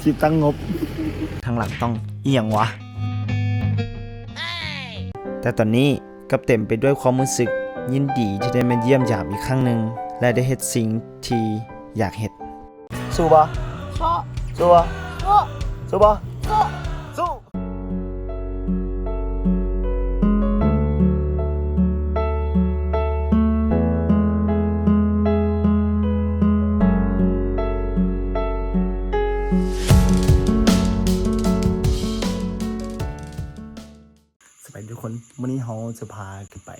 ທີ່ຕັ້ງງົບ ທາງຫຼັງຕ້ອງ ອີ່ຫຍັງວະ? ແຕ່ຕອນນີ້ກັບເຕັມໄປດ້ວຍຄວາມຮູ້ສຶກຍິນດີທີ່ໄດ້ມາຢ້ຽມຢາມອີກຄັ້ງໜຶ່ງ ແລະ ໄດ້ເຮັດສິ່ງທີ່ຢາກເຮັດ. ສູ້ບໍ່? ສູ້. ສູ້ບໍ່? ສູ້. ສູ້. ສະບາຍດີທຸກຄົນ, ມື້ນີ້ເຮົາຈະພາກັນໄປ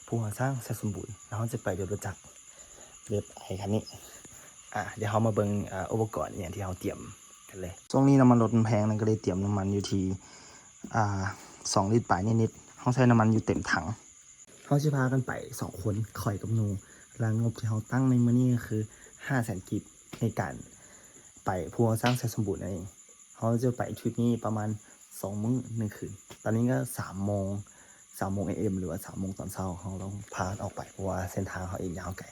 ພູເຫົາຊ້າງໄຊສົມບູນ ແລ້ວເຮົາຈະໄປດ້ວຍລົດຈັກເວຟໄອຄັນນີ້. ອາ ດຽວເຮົາມາເບິ່ງ ອາ ອຸປະກອນອີ່ຫຍັງທີ່ເຮົາຕຽມກັນເລີຍ. ຊ່ວງນີ້ນ້ຳມັນລົດມັນແພງ ນັ້ນກໍເລີຍຕຽມນ້ຳມັນຢູ່ທີ່ ອາ ສອງລິດປາຍນິດໆ. ເຮົາໃຊ້ນ້ຳມັນຢູ່ເຕັມຖັງ. ເຮົາຊິພາກັນໄປສອງຄົນ ຂ້ອຍກັບໜູ ແລະ ງົບທີ່ເຮົາຕັ້ງໃນມື້ນີ້ກໍຄືຫ້າແສນກີບ ໃນການໄປພູເຫົາຊ້າງໄຊສົມບູນນັ້ນເອງ. ເຮົາຈະໄປທຣິບນີ້ປະມານສອງມື້ໜຶ່ງຄືນ. ຕອນນີ້ກໍສາມໂມງ ສາມໂມງເອເອັມ ຫຼືວ່າສາມໂມງຕອນເຊົ້າ. ເຮົາຕ້ອງພາກັນອອກໄປ ເພາະວ່າເສັ້ນທາງເຮົາອີກຍາວໄກ.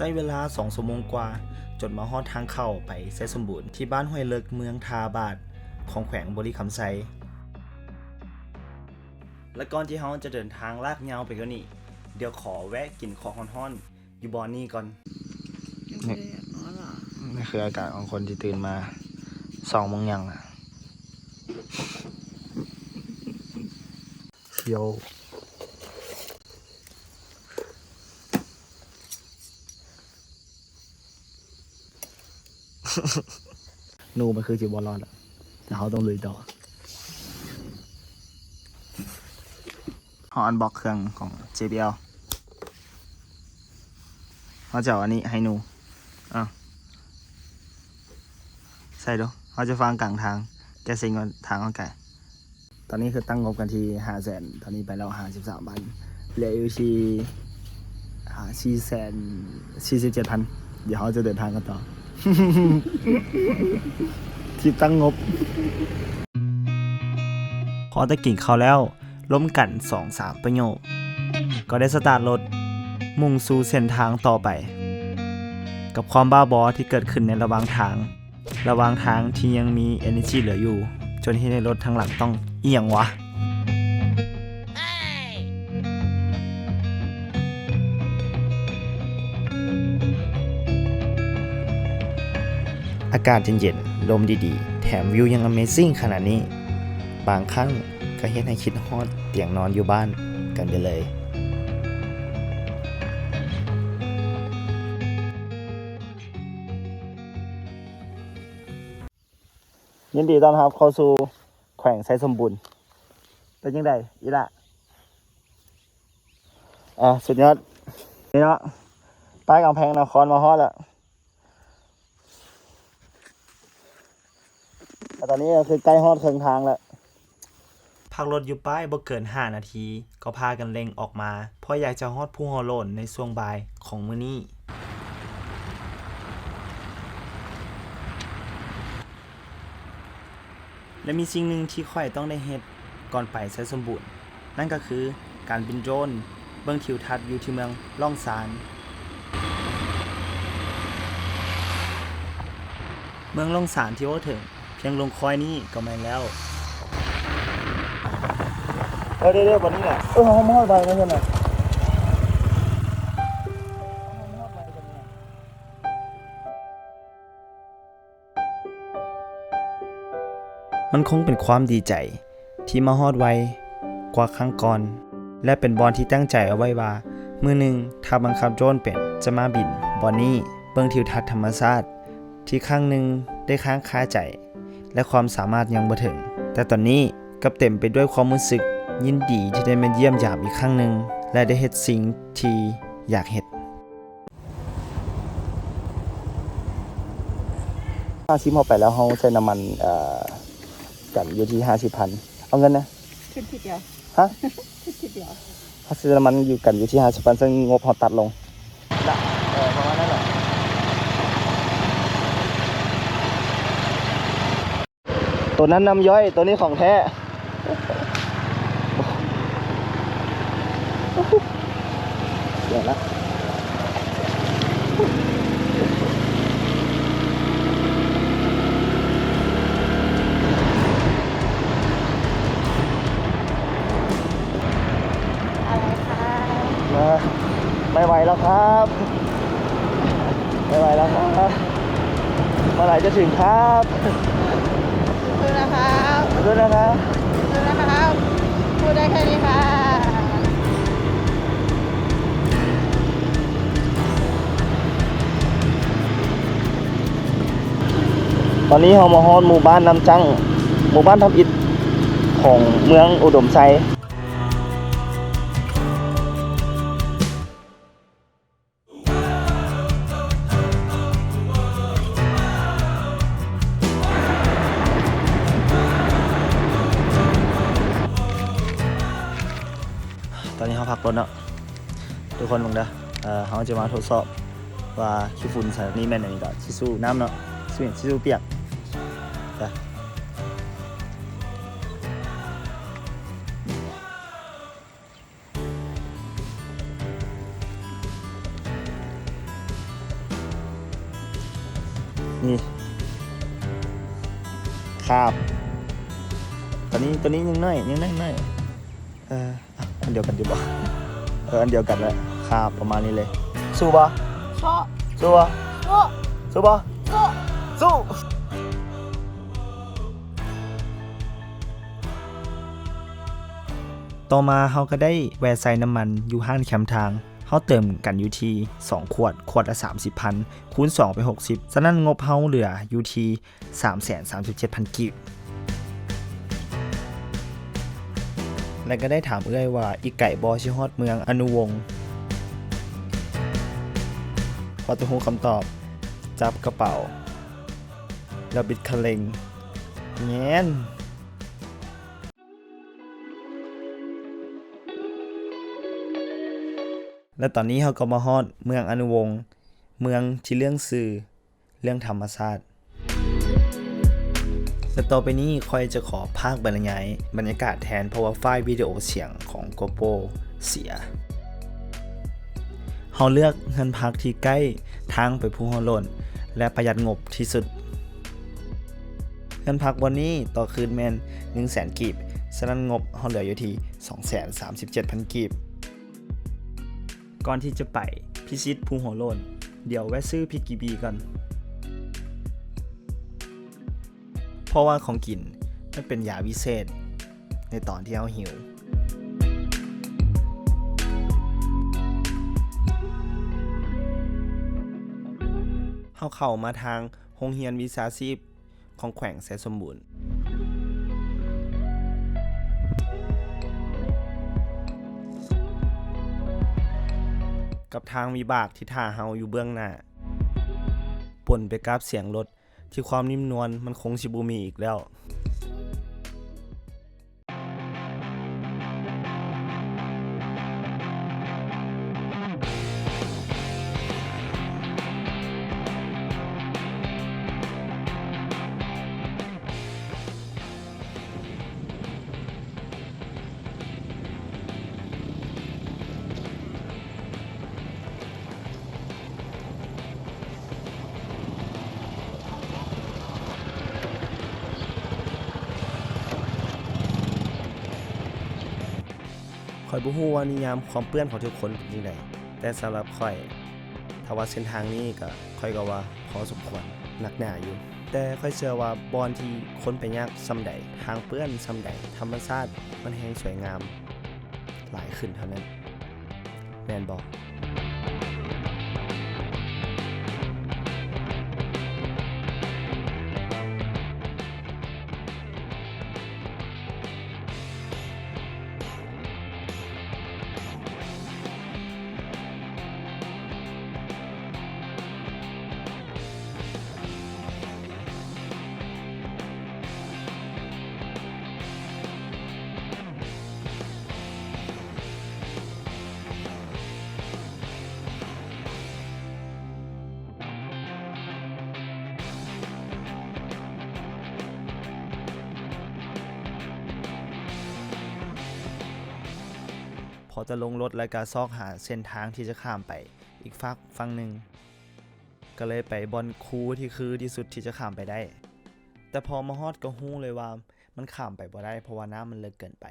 ໃຊ້ເວລາສອງຊົ່ວໂມງກວ່າ ຈົນມາຮອດທາງເຂົ້າໄປໄຊສົມບູນ ທີ່ບ້ານຫ້ວຍເລິກ ເມືອງທ່າບາດ ຂອງແຂວງບໍລິຄຳໄຊ. ແລະ ກ່ອນທີ່ເຮົາຈະເດີນທາງລາກຍາວໄປກວ່ານີ້, ດຽວຂໍແວະກິນຂອງຮ້ອນໆ ຢູ່ບ່ອນນີ້ກ່ອນ. ນີ້ ນີ້ຄືອາການຂອງຄົນທີ່ຕື່ນມາສອງໂມງຫຍັງນະ. ໂຢ ໜູມັນຄືຊິບໍ່ລອດລະ ແຕ່ເຮົາຕ້ອງລຸຍຕໍ່. ເຮົາອັນບັອກເຄື່ອງຂອງ ເຈບີແອລ ເຮົາຈະເອົາອັນນີ້ໃຫ້ໜູ. ເອົາ ໃສ່ດູ. ເຮົາຈະວາງກາງທາງ ແກະເສັງວ່າທາງເຮົາໄກ. ຕອນນີ້ຄືຕັ້ງງົບກັນທີ່ຫ້າແສນ, ຕອນນີ້ໄປແລ້ວຫ້າສິບສາມພັນ ເຫຼືອຢູ່ທີ່ ອ່າ ສີ່ແສນສີ່ສິບເຈັດພັນ. ດຽວເຮົາຈະເດີນທາງກັນຕໍ່ ທີ່ຕັ້ງງົບ. ພໍໄດ້ກິນເຂົ້າແລ້ວ ລົມກັນສອງສາມປະໂຫຍກ ກໍໄດ້ສະຕາດລົດ ມຸ່ງສູ່ເສັ້ນທາງຕໍ່ໄປ ກັບຄວາມບ້າບໍທີ່ເກີດຂຶ້ນໃນລະຫວ່າງທາງ. ລະຫວ່າງທາງທີ່ຍັງມີເອເນີຈີເຫຼືອຢູ່ ຈົນເຮັດໃຫ້ລົດທາງຫຼັງຕ້ອງ ອີ່ຫຍັງວະ? ອາກາດເຢັນໆ ລົມດີໆ ແຖມວິວຍັງອາເມຊິງຂະໜາດນີ້ ບາງຄັ້ງກໍເຮັດໃຫ້ຄິດຮອດຕຽງນອນຢູ່ບ້ານກັນໄປເລີຍ. ຍິນດີຕ້ອນຮັບເຂົ້າສູ່ແຂວງໄຊສົມບູນ. ເປັນຈັ່ງໃດອີ່ຫຼ້າ? ອ່າ ສຸດຍອດ ນີ້ເນາະ ປ້າຍກຳແພງນະຄອນມາຮອດແລ້ວ. ແລະ ຕອນນີ້ກໍຄືໃກ້ຮອດເຄິ່ງທາງແລ້ວ. ພັກລົດຢູ່ປ້າຍບໍ່ເກີນຫ້ານາທີ ກໍພາກັນເລັ່ງອອກມາ ເພາະຢາກຈະຮອດພູຫົວໂລ້ນໃນຊ່ວງບ່າຍຂອງມື້ນີ້. ແລະ ມີສິ່ງໜຶ່ງທີ່ຂ້ອຍຕ້ອງໄດ້ເຮັດກ່ອນໄປໄຊສົມບູນ. ນັ້ນກໍຄືການບິນໂດຣນເບິ່ງທິວທັດຢູ່ທີ່ເມືອງລ່ອງຊານ. ເມືອງລ່ອງຊານທີ່ເວົ້າເຖິງ ພຽງລົງຄອຍນີ້ກໍແມ່ນແລ້ວ. ເອີ ເດ້ໆ ບັດນີ້ແຫຼະ ເອີ ເຮົາມາຮອດໄວແລ້ວຊັ້ນນະ. ມັນຄົງເປັນຄວາມດີໃຈທີ່ມາຮອດໄວກວ່າຄັ້ງກ່ອນ ແລະ ເປັນບ່ອນທີ່ຕັ້ງໃຈເອົາໄວ້ວ່າ ມື້ໜຶ່ງຖ້າບັງຄັບໂດຣນເປັນ ຈະມາບິນບ່ອນນີ້ ເບິ່ງທິວທັດທຳມະຊາດ ທີ່ຄັ້ງໜຶ່ງໄດ້ຄ້າງຄາໃຈ ແລະ ຄວາມສາມາດຍັງບໍ່ເຖິງ, ແຕ່ຕອນນີ້ກັບເຕັມໄປດ້ວຍຄວາມຮູ້ສຶກຍິນດີທີ່ໄດ້ມາຢ້ຽມຢາມອີກຄັ້ງໜຶ່ງ ແລະ ໄດ້ເຮັດສິ່ງທີ່ຢາກເຮັດ. ຫ້າສິບ ເຮົາໄປແລ້ວ ເຮົາໃຊ້ນ້ຳມັນ ເອີ ກັນຢູ່ທີ່ຫ້າສິບພັນ. ເອົາເງິນນະ? ຂຶ້ນທີດຽວ. ຮະ? ຂຶ້ນທີດຽວ. ເຮົາຊື້ນ້ຳມັນຢູ່ກັນຢູ່ທີ່ຫ້າສິບພັນ ເຊິ່ງງົບເຮົາຕັດລົງ. ເອີ ປະມານນັ້ນແຫຼະ. ໂຕນັ້ນນ້ຳຍ້ອຍ ໂຕນີ້ຂອງແທ້. ແກ່ລະ. ອະໄລຄະ? ມາ ໄມ່ໄຫວແລ້ວຄັບ ໄມ່ໄຫວແລ້ວຄັບ. ເມື່ອໄຫຮ່ຈະເຖິງຄັບ? ສູ້ໆ ນະຄັບ ສູ້ໆ ນະຄັບ ສູ້ໆ ນະຄັບ. ພູດໄດ້ແຄ່ນີ້ຄ່ະ. ຕອນນີ້ເຮົາມາຮອດໝູ່ບ້ານນ້ຳຈັ້ງ ໝູ່ບ້ານທຳອິດຂອງເມືອງອຸດົມໄຊ. ຕອນນີ້ເຮົາພັກລົດເນາະ ທຸກຄົນເບິ່ງເດີ. ເຮົາຈະມາທົດສອບວ່າຂີ້ຝຸ່ນໃສ່ນີ້ແມ່ນຫຍັງ ນີ້ກໍທິຊຊູ້ນ້ຳເນາະ ທິຊຊູ້ຫຍັງ ທິຊຊູ້ປຽກ. ນີ້ ຄາບ ຕອນນີ້ ຕອນນີ້ຍັງໜ້ອຍ ຍັງໜ້ອຍ ເອີ ອັນດຽວກັນຢູ່ບໍ່? ເອີ ອັນດຽວກັນແຫຼະ ຄາບປະມານນີ້ເລີຍ. ສູ້ບໍ່? ສູ້. ສູ້ບໍ່? ສູ້. ສູ້ບໍ່? ສູ້. ສູ້. ຕໍ່ມາເຮົາກໍໄດ້ແວ່ໃສ່ນ້ຳມັນຢູ່ຮ້ານແຄມທາງ. ເຮົາເຕີມກັນຢູ່ທີ່ສອງຂວດ, ຂວດລະສາມສິບພັນ ຄູນສອງເປັນຫົກສິບ, ສະນັ້ນງົບເຮົາເຫຼືອຢູ່ທີ່ສາມແສນສາມສິບເຈັດພັນກີບ. ແລະກໍໄດ້ຖາມເອື້ອຍວ່າອີກໄກບໍ່ຊິຮອດເມືອງອະນຸວົງ. ພໍຈະຮູ້ຄຳຕອບ, ຈັບກະເປົາ ແລ້ວບິດຄັນເລັ່ງ ແງນ. ແລະຕອນນີ້ເຮົາກໍມາຮອດເມືອງອະນຸວົງ, ເມືອງທີ່ເລື່ອງຊື່ເລື່ອງທຳມະຊາດ. ແລະຕໍ່ໄປນີ້ຂ້ອຍຈະຂໍພາກບັນຍາຍບັນຍາກາດແທນ, ເພາະວ່າໄຟລ໌ວິດີໂອສຽງຂອງໂກໂປຣເສຍ. ເຮົາເລືອກເຮືອນພັກທີ່ໃກ້ທາງໄປພູຫົວໂລ້ນ ແລະປະຢັດງົບທີ່ສຸດ. ເຮືອນພັກບ່ອນນີ້ຕໍ່ຄືນແມ່ນໜຶ່ງແສນກີບ, ສະນັ້ນງົບເຮົາເຫຼືອຢູ່ທີ່ສອງແສນສາມສິບເຈັດພັນກີບ. ກ່ອນທີ່ຈະໄປພິຊິດພູຫົວໂລ້ນ, ດຽວແວະຊື້ພິກກີບີກ່ອນ, ເພາະວ່າຂອງກິນມັນເປັນຢາວິເສດໃນຕອນທີ່ເຮົາຫິວ. ເຮົາເຂົ້າມາທາງໂຮງຮຽນວິຊາຊີບ ຂອງແຂວງໄຊສົມບູນ ກັບທາງວິບາກທີ່ຖ້າເຮົາຢູ່ເບື້ອງໜ້າ, ປົນໄປກັບສຽງລົດທີ່ຄວາມນຸ້ມນວນມັນຄົງຊິບໍ່ມີອີກແລ້ວ. ຂ້ອຍບໍ່ຮູ້ວ່ານິຍາມຄວາມເປື້ອນຂອງທຸກຄົນເປັນຈັ່ງໃດ, ແຕ່ສຳລັບຂ້ອຍ ຖ້າວ່າເສັ້ນທາງນີ້ກໍ ຂ້ອຍກໍວ່າພໍສົມຄວນ ໜັກໜາຢູ່, ແຕ່ຂ້ອຍເຊື່ອວ່າບ່ອນທີ່ຄົນໄປຍາກສ່ຳໃດ, ທາງເປື້ອນສ່ຳໃດ, ທຳມະຊາດມັນແຮ່ງສວຍງາມຫຼາຍຂຶ້ນເທົ່ານັ້ນ. ແມ່ນບໍ່? ກໍຈະລົງລົດ ແລ້ວກໍຊອກຫາເສັ້ນທາງທີ່ຈະຂ້າມໄປອີກຟາກຝັ່ງໜຶ່ງ. ກໍເລີຍໄປບ່ອນຄູທີ່ຄືທີ່ສຸດທີ່ຈະຂ້າມໄປໄດ້. ແຕ່ພໍມາຮອດກໍຮູ້ເລີຍວ່າມັນຂ້າມໄປບໍ່ໄດ້ ເພາະວ່ານ້ຳມັນເລິກເກີນໄປ.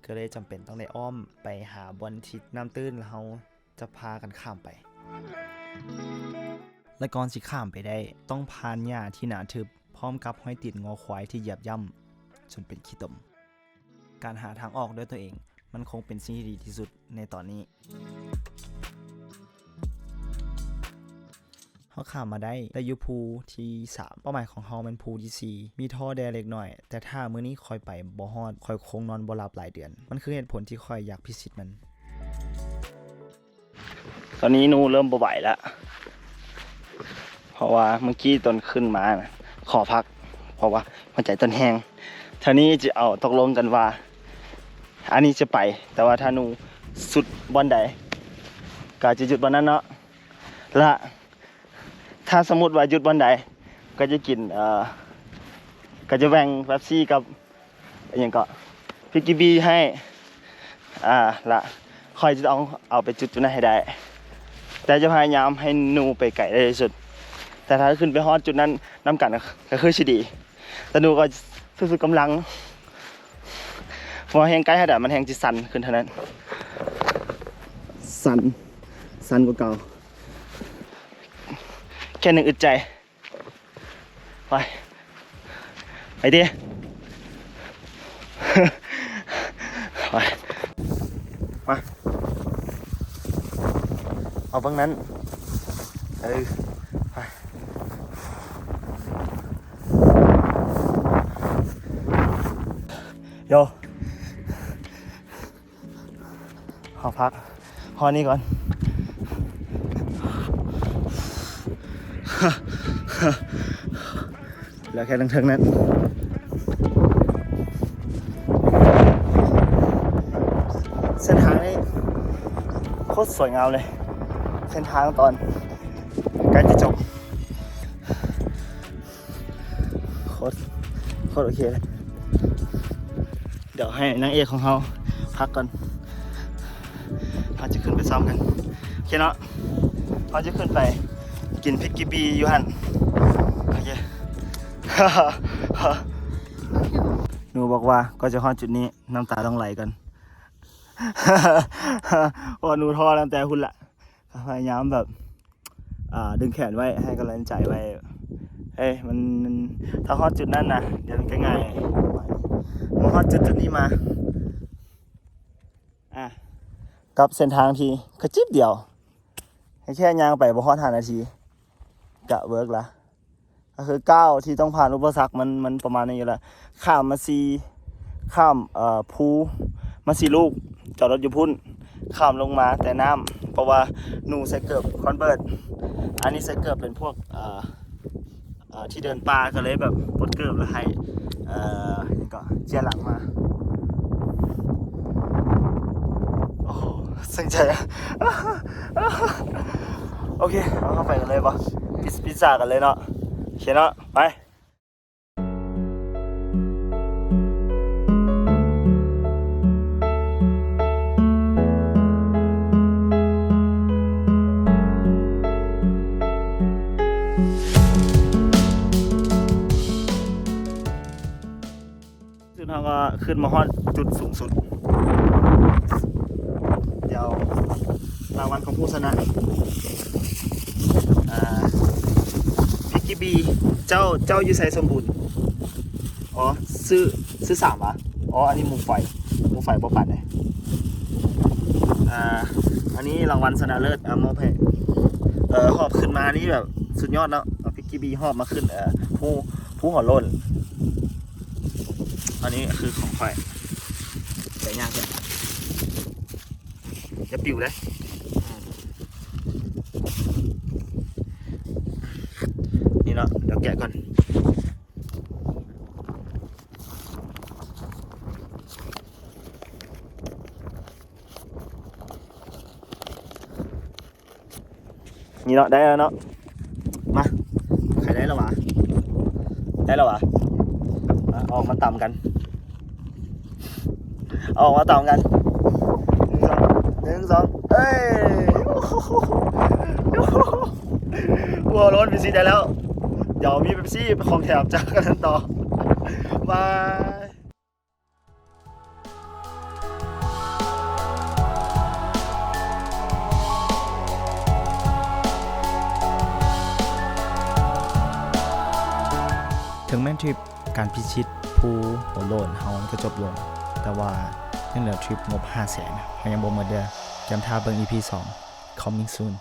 ກໍເລີຍຈຳເປັນຕ້ອງໄດ້ອ້ອມໄປຫາບ່ອນທີ່ນ້ຳຕື້ນ ແລ້ວເຮົາຈະພາກັນຂ້າມໄປ. ແລະ ກ່ອນຊິຂ້າມໄປໄດ້ ຕ້ອງຜ່ານຫຍ້າທີ່ໜາທຶບ ພ້ອມກັບຮອຍຕີນງົວຄວາຍທີ່ຢຽບຢ່ຳຈົນເປັນຂີ້ຕົມ. ການຫາທາງອອກດ້ວຍຕົວເອງ ມັນຄົງເປັນສິ່ງທີ່ດີທີ່ສຸດໃນຕອນນີ້. ເຮົາຂ້າມມາໄດ້ ແລະ ຢູ່ພູທີສາມ. ເປົ້າໝາຍຂອງເຮົາແມ່ນພູທີສີ່. ມີທໍ້ແດ່ເລັກນ້ອຍ, ແຕ່ຖ້າມື້ນີ້ຂ້ອຍໄປບໍ່ຮອດ, ຂ້ອຍຄົງນອນບໍ່ຫຼັບຫຼາຍເດືອນ. ມັນຄືເຫດຜົນທີ່ຂ້ອຍຢາກພິຊິດມັນ. ຕອນນີ້ໜູເລີ່ມບໍ່ໄຫວແລ້ວ ເພາະວ່າເມື່ອກີ້ຕອນຂຶ້ນມານະ ຂໍພັກ ເພາະວ່າຫົວໃຈເຕັ້ນແຮງ. ເທື່ອນີ້ຈະເອົາຕົກລົງກັນວ່າ ອັນນີ້ຈະໄປ, ແຕ່ວ່າຖ້າໜູສຸດບ່ອນໃດ ກໍຈະຢຸດບ່ອນນັ້ນເນາະ. ລະ ຖ້າສົມມຸດວ່າຢຸດບ່ອນໃດ ກໍຈະກິນ ເອີ ກໍຈະແບ່ງເປັບຊີກັບ ອີ່ຫຍັງເກາະ ພິກກີບີໃຫ້ ອາ ລະຂ້ອຍຈະຕ້ອງເອົາໄປຈຸດຈຸດນັ້ນໃຫ້ໄດ້ ແຕ່ຈະພະຍາຍາມໃຫ້ໜູໄປໄກໄດ້ທີ່ສຸດ. ແຕ່ຖ້າຂຶ້ນໄປຮອດຈຸດນັ້ນນຳກັນ ກໍຄືຊິດີ ແຕ່ໜູກໍສຸດໆກຳລັງ ເພາະວ່າແຮ່ງໃກ້ເທົ່າໃດ ມັນແຮ່ງຊິສັ່ນຂຶ້ນເທົ່ານັ້ນ. ສັ່ນ ສັ່ນກວ່າເກົ່າ. ແຄ່ໜຶ່ງອຶດໃຈ. ໄປ ໄປຕິ ໄປ ມາ ເອົາເບິ່ງນັ້ນ ເອີ ໄປ ໂຢ. ເຮົາພັກຮອດນີ້ກ່ອນ ແລ້ວແຄ່ເທິງໆນັ້ນ. ເສັ້ນທາງນີ້ໂຄດສວຍງາມເລີຍ ເສັ້ນທາງຕອນໃກ້ຈະຈົບ. ໂຄດ ໂຄດໂອເຄເລີຍ. ດຽວໃຫ້ນາງເອກຂອງເຮົາພັກກ່ອນ ເຮົາຈະຂຶ້ນໄປຊ້ອມກັນ. ໂອເຄເນາະ ເຮົາຈະຂຶ້ນໄປກິນພິກກີບີຢູ່ຫັ້ນ. ໂອເຄ ໜູບອກວ່າ ກ່ອນຈະຮອດຈຸດນີ້ ນ້ຳຕາຕ້ອງໄຫຼກ່ອນ ເພາະວ່າໜູທໍ້ຕັ້ງແຕ່ພຸ້ນລະ. ພະຍາຍາມແບບ ອ່າ ດຶງແຂນໄວ້ ໃຫ້ກຳລັງໃຈໄວ້. ເອີ ມັນ ມັນ ຖ້າຮອດຈຸດນັ້ນນະ ດຽວມັນກໍຫງາຍ. ມາຮອດຈຸດ ຈຸດນີ້ມາ ອ່າ ກັບເສັ້ນທາງທີ່ກະຈິບດຽວ ໃຫ້ແຄ່ຍ່າງໄປບໍ່ຮອດຫ້ານາທີ ກະເວີກລະ. ກໍຄືກ້າວທີ່ຕ້ອງຜ່ານອຸປະສັກ ມັນ ມັນປະມານນີ້ຢູ່ລະ. ຂ້າມມາສີ່ ຂ້າມ ເອີ ພູມາສີ່ລູກ ຈອດລົດຢູ່ພຸ້ນ ຂ້າມລົງມາແຕ່ນ້ຳ ເພາະວ່າໜູໃສ່ເກີບຄອນເວີດ ອັນນີ້ໃສ່ເກີບເປັນພວກ ເອີ ເອີ ທີ່ເດີນປ່າ ກໍເລີຍແບບປົດເກີບແລ້ວໃຫ້ ເອີ ຫຍັງເກາະ ເຈຍຫຼັງມາ. ໂອ້ໂຫ ເຊັງໃຈ. ໂອເຄ ເຮົາເຂົ້າໄປກັນເລີຍບໍ່? ປິດ ປິດສາກັນເລີຍເນາະ. ໂອເຄເນາະ ໄປ. ສຸດເຮົາກໍຂຶ້ນມາຮອດຈຸດສູງສຸດ. ດຽວລາງວັນຂອງຜູ້ຊະນະ ອ່າ ພິກກີບີ ເຈົ້າ ເຈົ້າຢູ່ໃສສົມບູນ? ອໍ ຊື່ ຊື່ສາມຫວາ? ອໍ ອັນນີ້ໝູ່ໄຟ ໝູ່ໄຟບໍ່ປານໃດ. ອ່າ ອັນນີ້ລາງວັນຊະນະເລີດ ອ່າ ມອບໃຫ້. ເອີ ຫອບຂຶ້ນມານີ້ແບບສຸດຍອດເນາະ ເອົາພິກກີບີຫອບມາຂຶ້ນ ເອີ ພູ ພູຫົວໂລ້ນ. ອັນນີ້ຄືຂອງຂ້ອຍ ແກະຍາກແທ້ ຢ່າປິວເດ້. ນີ້ເນາະ ດຽວແກະກ່ອນ. ນີ້ເນາະ ໄດ້ແລ້ວເນາະ ມາ ໃຜໄດ້ແລ້ວຫວາ? ໄດ້ແລ້ວຫວາ? ມາ ເອົາອອກມາຕຳກັນ ເອົາອອກມາຕຳກັນ. ໜຶ່ງ ສອງ ຫົວໂລ້ນເປັບຊີໄດ້ແລ້ວ ດຽວມີເປັບຊີຂອງແຖມຈາກກັນຕໍ່ ບາຍ. ເຖິງແມ່ນທຣິບການພິຊິດພູຫົວໂລ້ນເຮົາຈະຈົບລົງ, ແຕ່ວ່າຍັງເຫຼືອທຣິບງົບຫ້າແສນ ເຮົາຍັງບໍ່ໝົດເດີ້. ກຽມຖ້າເບິ່ງ ອີພີສອງ coming soon.